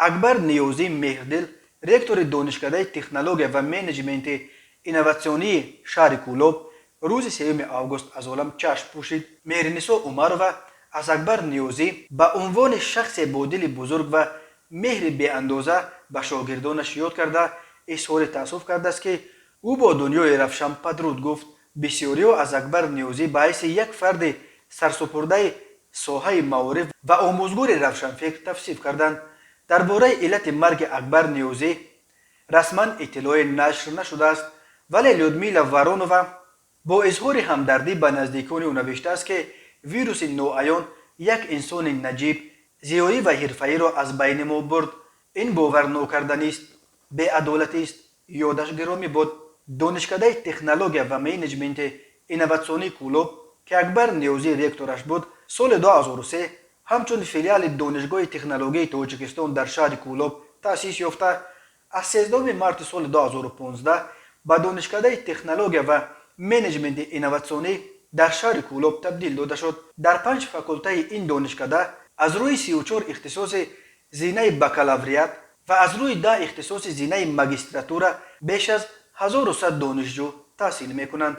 Акбар Ниёзӣ Меҳрдил, ректори Донишкадаи технология ва менеҷменти инноватсионии шаҳри Кӯлоб, рӯзи 3 август аз олам чашм пӯшид. Меҳринисо Умарова аз Акбар Ниёзӣ ба унвони шахсе бо дили бузург ва меҳри беандоза ба шогирдонаш ёд карда, изҳори таассуф кардааст, ки ӯ бо дунёи равшан падруд гуфт. Бисёриҳо аз Акбар Ниёзӣ ба ҳайси як фарди сарсупурдаи соҳаи маориф ва омӯзгори равшанфикр тавсиф карданд. Дар бораи иллати марги Акбар Ниёзӣ расман иттилоъе нашр нашудааст, вале Людмила Воронова бо изҳори ҳамдардӣ ба наздикони ӯ навиштааст, ки вируси ноаён як инсони наҷиб, зиёӣ ва ҳирфаиро аз байни мо бурд. Ин боварнокарданист, беадолатист. Ёдаш гиромӣ буд. Донишкадаи технология ва менеҷменти инноватсионии Кӯлоб, ки Акбар Ниёзӣ ректораш буд, соли 2003 ҳамчун филиали Донишгоҳи технологияи Тоҷикистон дар шаҳри Кӯлоб таъсис ёфта, аз 13 марти соли 2015 ба Донишкадаи технология ва менеҷменти инноватсионӣ дар шаҳри Кӯлоб табдил дода шуд. Дар панҷ факултаи ин донишкада аз рӯи 34 ихтисоси зинаи бакалавриат ва аз рӯи 10 ихтисоси зинаи магистратура беш аз 1100 донишҷӯ таҳсил мекунанд.